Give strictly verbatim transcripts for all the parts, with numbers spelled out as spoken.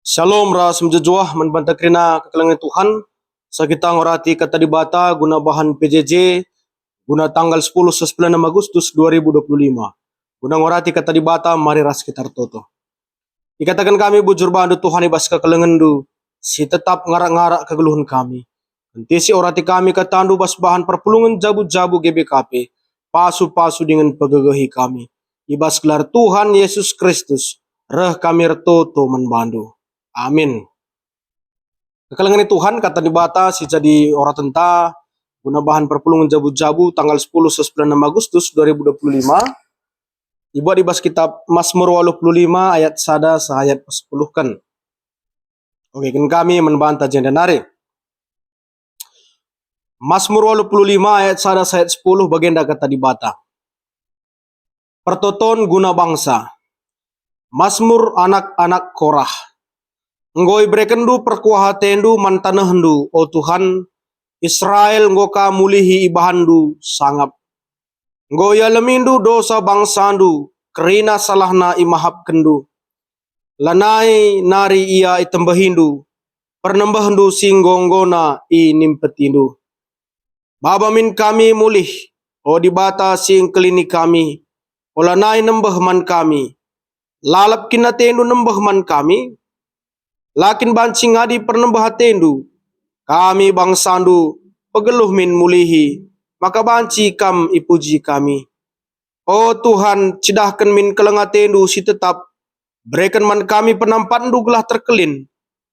Shalom ras mejuah-juah man banta kerina kekelengen Tuhan. Sa kita ngorati Kata Dibata guna bahan P J J guna tanggal sepuluh sampai sepuluh Agustus dua ribu dua puluh lima. Guna ngorati Kata Dibata, mari ras kita ertoto. Ikataken kami bujur bandu Tuhan i bas kekelengenNdu si tetap ngarak-ngarak kegeluhen kami. Kentisik orati kami KataNdu bas bahan perpulungen jabu-jabu G B K P, pasu-pasu dingen pegegehi kami. I bas gelar Tuhan Yesus Kristus, reh kami ertoto man bandu. Amin. Kekelengen Tuhan, Kata Dibata si jadi oratenta guna bahan perpulungen jabu-jabu tanggal sepuluh sampai sepuluh Agustus dua ribu dua puluh lima, ibuat i bas kitab Mazmur waluh puluh lima ayat sada seh ayat sepuluhken. Oke, kin kami man banta jenda nari. Mazmur waluh puluh lima ayat sada seh ayat sepuluh, bagenda Kata Dibata. Pertoton guna bangsa. Mazmur anak-anak Korah. Enggo iberekenNdu perkuah ateNdu man tanehndu, o Tuhan, Israel enggo Kam mulihi ibahanndu sangap. Enggo ialemindu dosa bangsandu, kerina salahna imahapkenndu. Lanai nari ia itembehindu, pernembehndu si enggo-enggona inimpetindu. Baba min kami mulih, o Dibata si engkelini kami, ola nai nembeh man kami. Lalap kin atendu nembeh man kami? La kin banci ngadi pernembeh atendu? Kami bangsandu, pegeluh min mulihi, maka banci kam ipuji kami. O Tuhan, cidahken min keleng atendu si tetap, bereken man kami penampatndu gelah terkelin.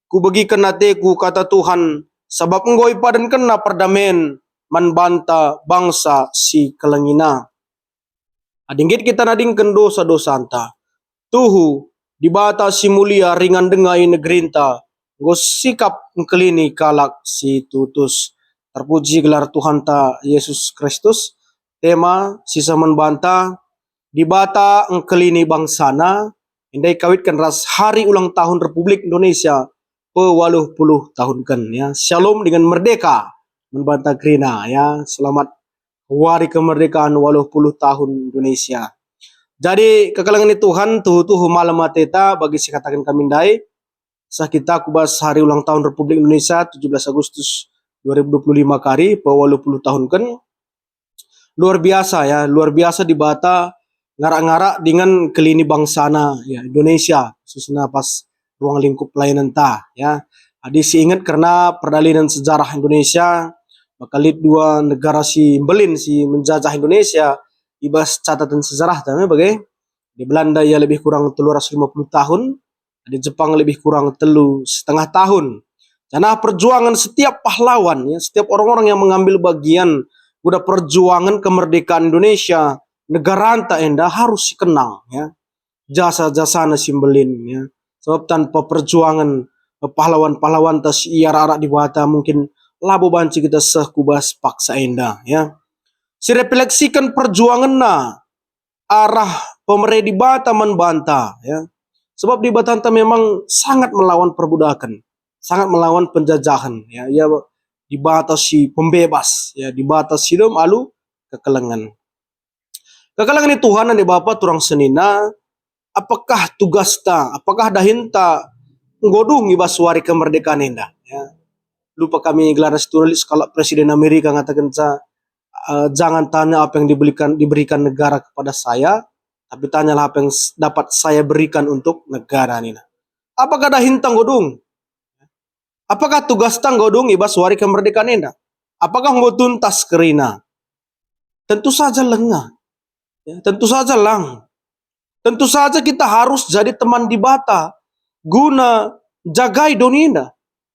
Kubegiken ateku kata Tuhan, sabap enggo ipadankenna perdamen man banta bangsa si kelengina. Adi nggit kita nadingken dosa-dosanta, tuhu, Dibata si mulia ringan denga i negerinta, enggo sikap engkelini kalak si tutus. Terpuji gelar Tuhanta Yesus Kristus. Tema sisah man banta, Dibata engkelini bangsana, enda ikawitken ras hari ulang tahun Republik Indonesia pewaluh puluh tahunken, ya. Shalom dengan merdeka man banta kerina, ya. Selamat Hari Kemerdekaan waluh puluh tahun Indonesia. Jadi, kekelengen Tuhan, tuhu-tuhu malem ateta bagi si kataken kami ndai, seh kita ku bas hari ulang tahun Republik Indonesia, tujuh belas Agustus dua ribu dua puluh lima kari, pewaluh puluh tahunken. Luar biasa, ya, luar biasa Dibata ngarak-ngarak dingen engkelini bangsana, ya, Indonesia, khususna pas ruang lingkup pelayanenta, ya. Adi si inget kerna perdalanen sejarah Indonesia, maka lit dua negara si mbelin si menjajah Indonesia i bas catatan sejarah, tame bage. Di Belanda ia lebih kurang telu ratus lima puluh tahun, di Jepang lebih kurang telu setengah tahun. Janah perjuangan setiap pahlawan, ya, setiap orang-orang yang mengambil bagian guna perjuangan kemerdekaan Indonesia, negaranta enda harus dikenang, ya. Jasa-jasana si mbelin, ya. Sebab tanpa perjuangan, eh, pahlawan-pahlawanta si iarak-arak Dibata, mungkin labo banci kita seh ku bas paksa enda, ya. Si refleksiken perjuanganna arah pemere Dibata man banta, ya. Sebab Dibatanta memang sangat melawan perbudaken, sangat melawan penjajahan, ya. Ia Dibata si pembebas, ya, Dibata si dem alu kekelengen. Kekelengen Tuhan, adi Bapa turang senina, apakah tugasta, apakah dahinta enggo dung i bas wari kemerdekaan enda? Ya. Lupa kami gelarna situhuna lit sekalak Presiden Amerika ngatakenca, eh, "Jangan tanya apa yang dibelikan, diberikan negara kepada saya, tapi tanyalah apa yang s-, dapat saya berikan untuk negara," nina. Apakah dahinta enggo dung? Apakah tugasta enggo dung i bas wari kemerdekaan enda? Apakah enggo tuntas kerina? Tentu saja langa. Ya, tentu saja lang. Tentu saja kita harus jadi teman Dibata guna jagai doni enda.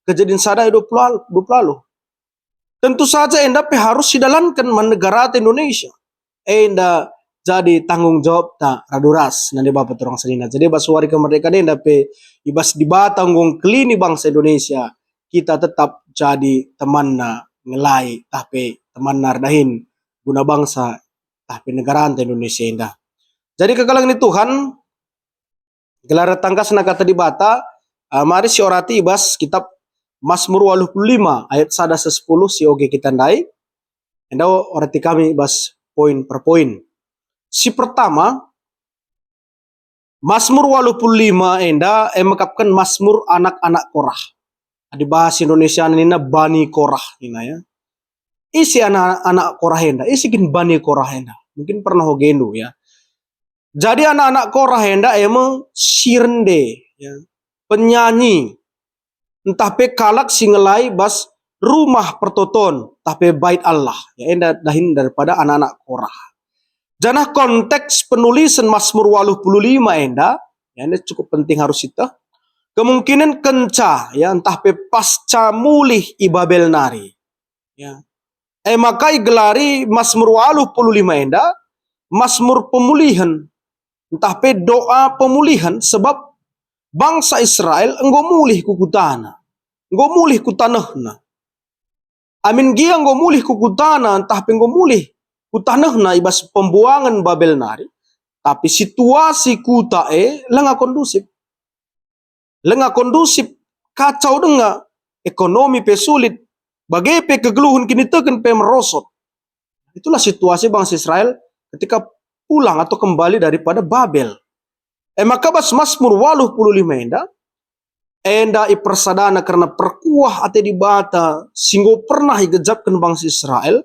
Kejadin sada ayat dua puluh, dua puluh. Tentu saja enda pe harus sidalanken man negarata Indonesia. Enda jadi tanggung jawabta radu ras nande Bapa turang senina. Jadi bas wari kemerdekaan enda pe i bas Dibata enggo ngkelini bangsa Indonesia, kita tetap jadi temanna ngelai, tah pe temanna erdahin guna bangsa, tah pe negaranta Indonesia enda. Jadi kekelengen Tuhan, gelar tangkasna Kata Dibata, eh, mari siorati i bas kitab Mazmur waluh puluh lima ayat sada seh sepuluh si oge kita ndai. Enda orati kami i bas poin per poin. Si pertama, Masmur waluh puluh lima enda e mekapken Masmur anak-anak Korah. Adi bahasa Indonesia nina Bani Korah nina, ya. Ise anak-anak Korah enda? Ise kin Bani Korah enda? Mungkin pernah ogendu, ya. Jadi anak-anak Korah enda e me si rende, ya, penyanyi, ntah pe kalak si ngelai bas rumah pertoton, ntah pe Bait Allah. Ya, enda dahin daripada anak-anak Korah. Janah konteks penulisen Masmur waluh puluh lima enda, ya, ini cukup penting harus kita. Kemungkinan kenca, ya, ntah pe pasca mulih i Babel nari. Ya. E maka igelari Masmur waluh puluh lima enda Masmur Pemulihen, ntah pe doa pemulihen, sebab bangsa Israel enggo mulih ku kutana, enggo mulih ku tanehna. Amin gia enggo mulih ku kutana ntah pe enggo mulih ku tanehna i bas pembuangen Babel nari, tapi situasi kuta e langa kondusif. Langa kondusif, kacau denga, ekonomi pe sulit, bage pe kegeluhen kiniteken pe merosot. Itulah situasi bangsa Israel ketika pulang atau kembali daripada Babel. E maka bas Masmur waluh puluh lima enda, enda ipersadana kerna perkuah ate Dibata si enggo pernah igejapken bangsa Israel,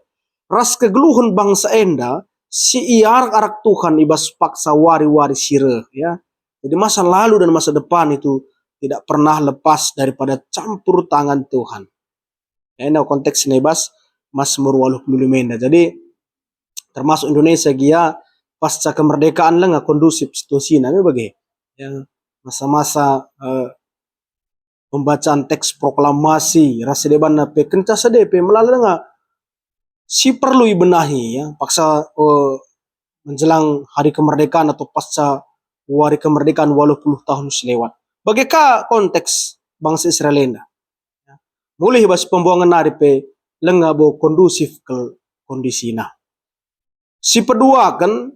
ras kegeluhen bangsa enda si iarak-arak Tuhan i bas paksa wari-wari si reh, ya. Jadi masa lalu dan masa depan itu tidak pernah lepas daripada campur tangan Tuhan. Ya, enda konteksna i bas Masmur waluh puluh lima enda. Jadi termasuk Indonesia gia pasca kemerdekaan langa kondusif situasina, me bage. Ya, masa-masa, eh, pembacaan teks proklamasi, ras si debanna pe kenca sade pe melala denga si perlu ibenahi, ya, paksa, eh, menjelang hari kemerdekaan atau pasca hari kemerdekaan waluh puluh tahun si lewat. Bage ka konteks bangsa Israel enda? Ya. Mulih bas pembuangen nari pe langa bo kondusif kal kondisina. Si peduaken,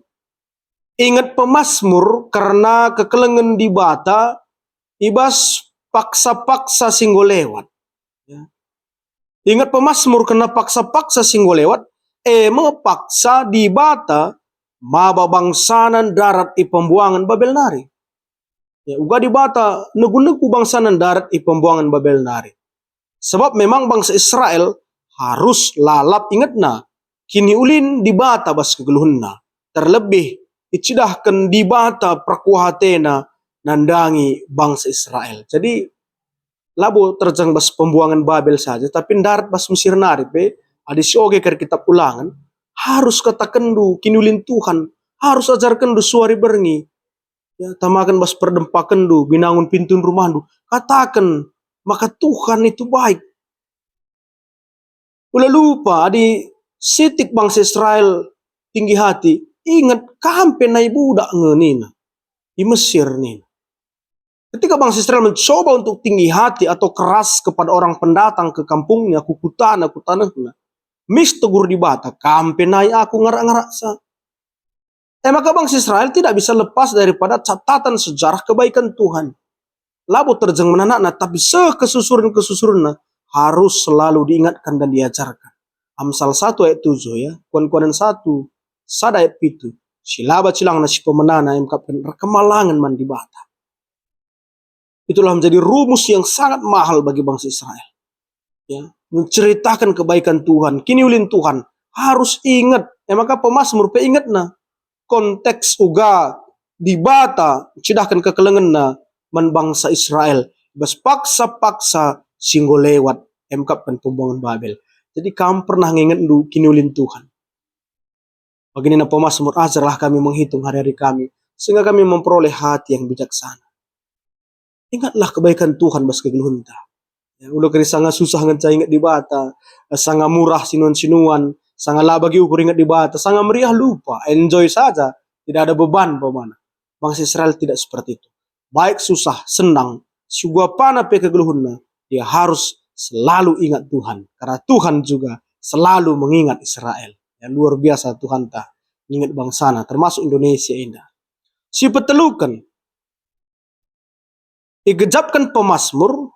inget pemasmur kerna kekelengen Dibata i bas paksa-paksa si enggo lewat. Ya. Inget pemasmur kerna paksa-paksa si enggo lewat, e me paksa Dibata maba bangsaNa ndarat i pembuangen Babel nari. Ya, uga Dibata negu-negu bangsaNa ndarat i pembuangen Babel nari. Sebab memang bangsa Israel harus lalap ingetna kiniulin Dibata bas kegeluhenna. Terlebih icidahken Dibata perkuah ateNa nandangi bangsa Israel. Jadi, labo terjeng bas pembuangen Babel saja, tapi ndarat bas Mesir nari pe, adi sioge kari Kitap Ulangen, harus katakenndu kiniulin Tuhan, harus ajarkenndu suari berngi. Ya, tamaken bas perdempakenndu, binangun pintun rumahndu. Kataken maka Tuhan itu baik. Ula lupa, adi sitik bangsa Israel tinggi hati, inget, kam pe nai budak nge nina, i Mesir nina. Ketika bangsa Israel mencoba untuk tinggi hati atau keras kepada orang pendatang ke kampungnya, ku kutana, ku tanehna, mis tegur Dibata, kam pe nai aku ngarak-ngaraksa. E maka bangsa Israel tidak bisa lepas daripada catatan sejarah kebaikan Tuhan. Labo terjeng menanakna, tapi seh kesusuren-kesusurenna harus selalu diingatkan dan diajarkan. Amsal satu ayat tujuh, ya, Kuan-kuanen satu, sada ayat pitu. Si laba cilangna si pemenana, em kap erkemalangen man Dibata. Itulah menjadi rumus yang sangat mahal bagi bangsa Israel. Ya, menceritakan kebaikan Tuhan, kiniulin Tuhan, harus inget. E maka pemasmur pe ingetna konteks uga Dibata cidahken kekelengenNa man bangsa Israel bas paksa-paksa si enggo lewat, em kap kan pembuangen Babel. Jadi kam pernah ngingetndu kiniulin Tuhan? Bagi nina pemasmur, "Ajarlah kami menghitung hari-hari kami, sehingga kami memperoleh hati yang bijaksana." Ingatlah kebaikan Tuhan bas kegeluhenta. Ya, ula kari sanga susah ngenca inget Dibata, sanga murah sinuan-sinuan, sanga la bagi ukur inget Dibata, sanga meriah lupa, enjoy saja, tidak ada beban umpamana. Bangsa Israel tidak seperti itu. Baik susah, senang, si uga pana pe kegeluhenna, dia harus selalu ingat Tuhan, karena Tuhan juga selalu mengingat Israel. Ya, luar biasa Tuhanta nginget bangsana, termasuk Indonesia enda. Si peteluken, igejapken pemasmur,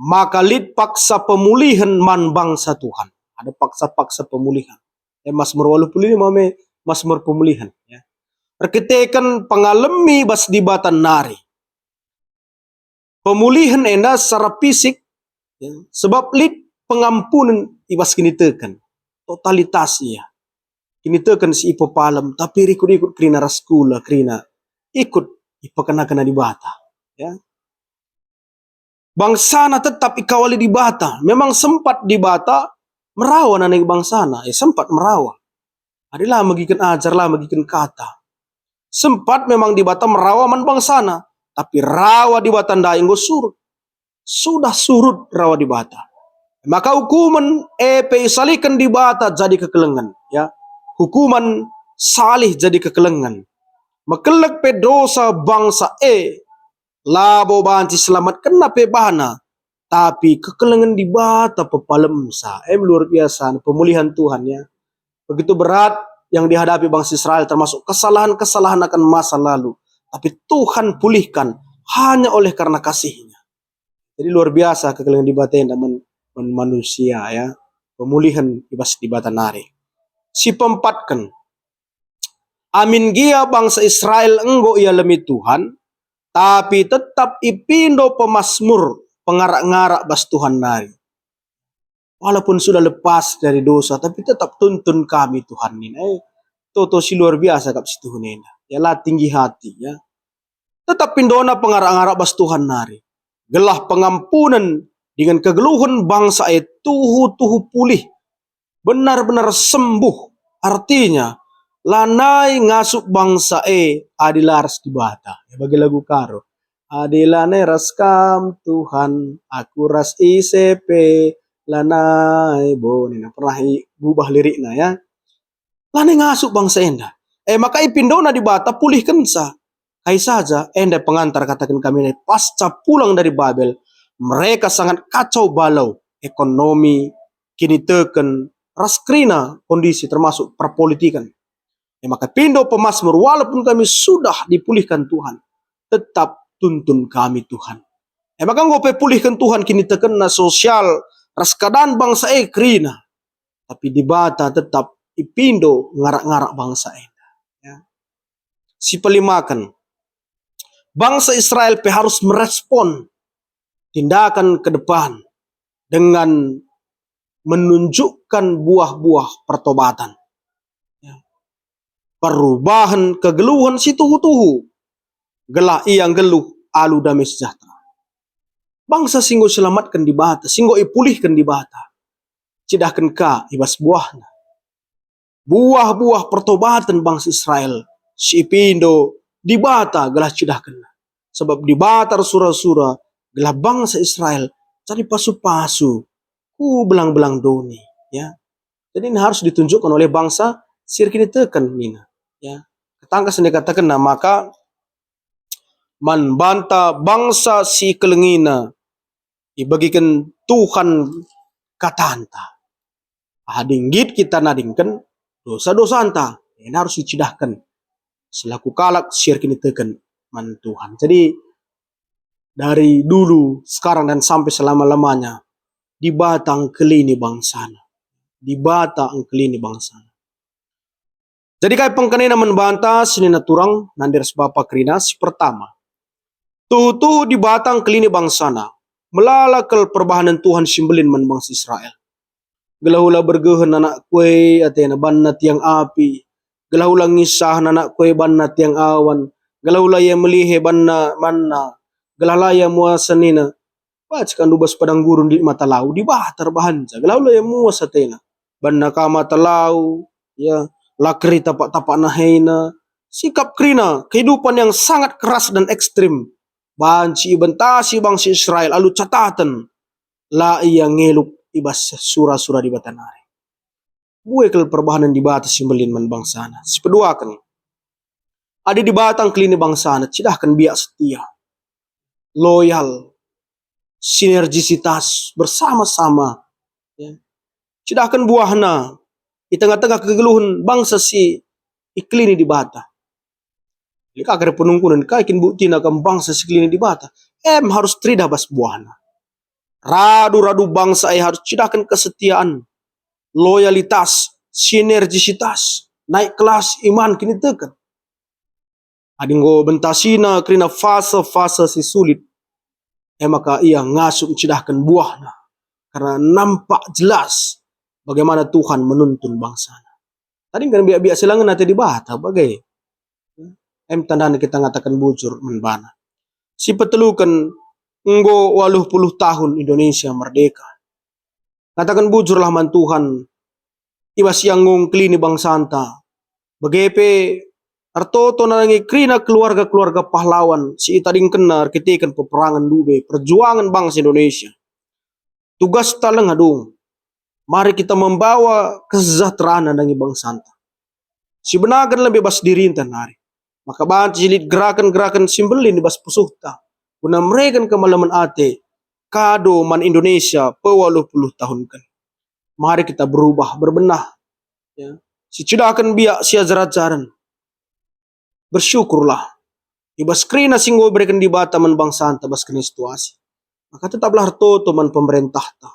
maka lit paksa pemulihen man bangsa Tuhan. Ada paksa-paksa pemulihen. Eh, Masmur waluh puluh lima me Masmur pemulihen, ya. erkiteken pengalemi bas Dibata nari. Pemulihen enda secara fisik, ya, sebab lit pengampunen i bas kiniteken, totalitas ia. Kiniteken si ipepalem, tapi rikut-ikut kerina ras kula kerina ikut ipekenakenna Dibata, ya. Bangsana tetap ikawali Dibata. Memang sempat Dibata merawa nandangi bangsana, ya, sempat merawa. Adi la megiken ajar, la megiken kata. Sempat memang Dibata merawa man bangsana, tapi rawa Dibata ndai enggo surut. Sudah surut rawa Dibata. Maka hukumen e pe isaliken Dibata jadi kekelengen, ya. Hukumen salih jadi kekelengen. Mekelek pe dosa bangsa e labo banci selamatkenna pe bana, tapi kekelengen Dibata pepalemsa. Em, luar biasa pemulihan Tuhan, ya. Begitu berat yang dihadapi bangsa Israel, termasuk kesalahan-kesalahan akan masa lalu. Tapi Tuhan pulihkan hanya oleh karena kasih-Nya. Jadi luar biasa kekelengen Dibata enda man, man manusia, ya. Pemulihen i bas Dibata nari. Si peempatken, amin gia bangsa Israel enggo ialemi Tuhan, tapi tetap ipindo pemasmur pengarak-ngarak bas Tuhan nari. Walaupun sudah lepas dari dosa, tapi tetap tuntun kami Tuhan nina. Eh, toto si luar biasa kap si tuhun enda. Ya, la tinggi hati, ya. Tetap pindona pengarak-ngarak bas Tuhan nari. Gelah pengampunen dingen kegeluhen bangsa e tuhu-tuhu pulih. Benar-benar sembuh. Artinya, lanai ngasup bangsa e adi la ras Dibata. Ya, bagi lagu Karo. Adi lanai ras Kam, Tuhan, aku ras ise pe lanai. Bo, nina pernah igubah lirikna, ya. Lanai ngasup bangsa enda. E maka ipindona Dibata pulihkenca. Kai saja, enda pengantar kataken kami nai, pasca pulang dari Babel, mereka sangat kacau balau, ekonomi, kiniteken, ras kerina kondisi termasuk perpolitikan. E maka pindo pemasmur, walaupun kami sudah dipulihkan Tuhan, tetap tuntun kami Tuhan. E maka enggo pe pulihken Tuhan kinitekenna, sosial, ras keadaan bangsa e kerina. Tapi Dibata tetap ipindo ngarak-ngarak bangsa enda. Ya. Si pelimaken, bangsa Israel pe harus merespon tindakan ke depan dengan menunjukkan buah-buah pertobatan. Ya. Perubahen kegeluhen si tuhu-tuhu, gelah ia nggeluh alu dame sejahtera. Bangsa si enggo iselamatken Dibata, si enggo ipulihken Dibata, cidahken ka i bas buahna. Buah-buah pertobaten bangsa Israel si ipindo Dibata gelah cidahkenna. Sebab Dibata ersura-sura gelah bangsa Israel jadi pasu-pasu ku belang-belang doni, ya. Jadi ini harus ditunjukkan oleh bangsa si erkiniteken nina, ya. Ketangkas yang dikatakenna, maka man banta bangsa si ikelengina ibagiken Tuhan katanta. Adi nggit kita nadingken dosa-dosanta, enda harus icidahken selaku kalak si erkiniteken man Tuhan. Jadi, dari dulu, sekarang, dan sampai selama-lamanya, Dibata engkelini bangsana. Dibata engkelini bangsana. Jadi kai pengkenena man banta senina turang nande ras bapa kerina? Si pertama, tuhu-tuhu Dibata engkelini bangsana. Melala kal perbahanen Tuhan si mbelin man bangsa Israel. Gelah ula bergehen anak kue atena banna tiang api. Gelah ula ngisah anak kue banna tiang awan. Gelah ula ia melihe banna manna. Gelah la ia muasa nina, "Baca kandu bas padang gurun lit mata lau, Dibata erbahanca." Gelah ula ia muas atena. Banna ka mata lau, ya, la keri tapak-tapak nahena. Sikap kerina, kehidupan yang sangat keras dan ekstrim, banci ibentasi bangsa Israel alu cataten la ia ngeluk i bas sura-sura Dibata nari. Bue kal perbahanen Dibata si mbelin man bangsana. Si peduaken, adi Dibata engkelini bangsana, cidahken biak setia, loyal, sinergisitas, bersama-sama, ya. Cidahken buahna i tengah-tengah kegeluhen bangsa si ikelini Dibata. Lit ka kari penungkunen, kai kin buktina kam bangsa si ikelini Dibata? Em, harus teridah bas buahna. Radu-radu bangsa e harus cidahken kesetiaan, loyalitas, sinergisitas, naik kelas iman kiniteken. Adi enggo bentasina kerina fase-fase si sulit, e maka ia ngasup ncidahken buahna, karena nampak jelas bagaimana Tuhan menuntun bangsana. Tadingken biak-biak si la ngena ate Dibata bage. Em tandana kita ngataken bujur man baNa. Si peteluken, enggo waluh puluh tahun Indonesia merdeka. Ngataken bujurlah man Tuhan, i bas ia enggo ngkelini bangsanta. Bage pe, ertoto nandangi kerina keluarga-keluarga pahlawan si itadingkenna erkiteken peperangen ndube perjuangen bangsa Indonesia. Tugasta langa dung. Mari kita membawa kesejahteraan nandangi bangsanta. Sibenaken lebe bas dirinta nari. Maka banci lit gerakan-gerakan si mbelin i bas pusuhta, guna mereken kemalemen ate, kado man Indonesia pewaluh puluh tahunken. Mari kita berubah, berbenah, ya. Sicidahken biak si ajar-ajaren. Bersyukurlah i bas kerina si enggo ibereken Dibata man bangsanta bas kerina situasi. Maka tetaplah ertoto man pemerentahta,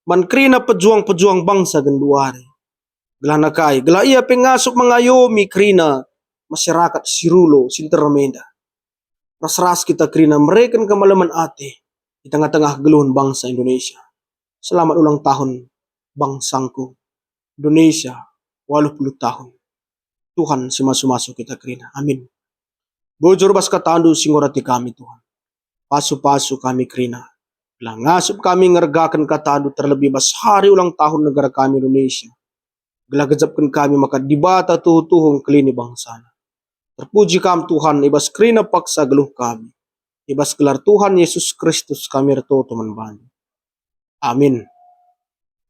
man kerina pejuang-pejuang bangsa genduari. Gelahna kai? Gelah ia pe ngasup mengayomi kerina masyarakat si rulo si nterem enda. Ras-ras kita kerina mereken kemalemen ate i tengah-tengah geluhen bangsa Indonesia. Selamat ulang tahun bangsangku Indonesia, waluh puluh tahun. Tuhan si masu-masu kita kerina. Amin. Bujur bas katandu si ngurati kami, Tuhan. Pasu-pasu kami kerina. Gelah ngasup kami ngergaken katandu terlebih bas hari ulang tahun negara kami Indonesia. Gelah gejapken kami maka Dibata tuhu-tuhu ngkelini bangsana. Terpuji Kam, Tuhan, i bas kerina paksa geluh kami. I bas gelar Tuhan Yesus Kristus kami ertoto man baNdu. Amin.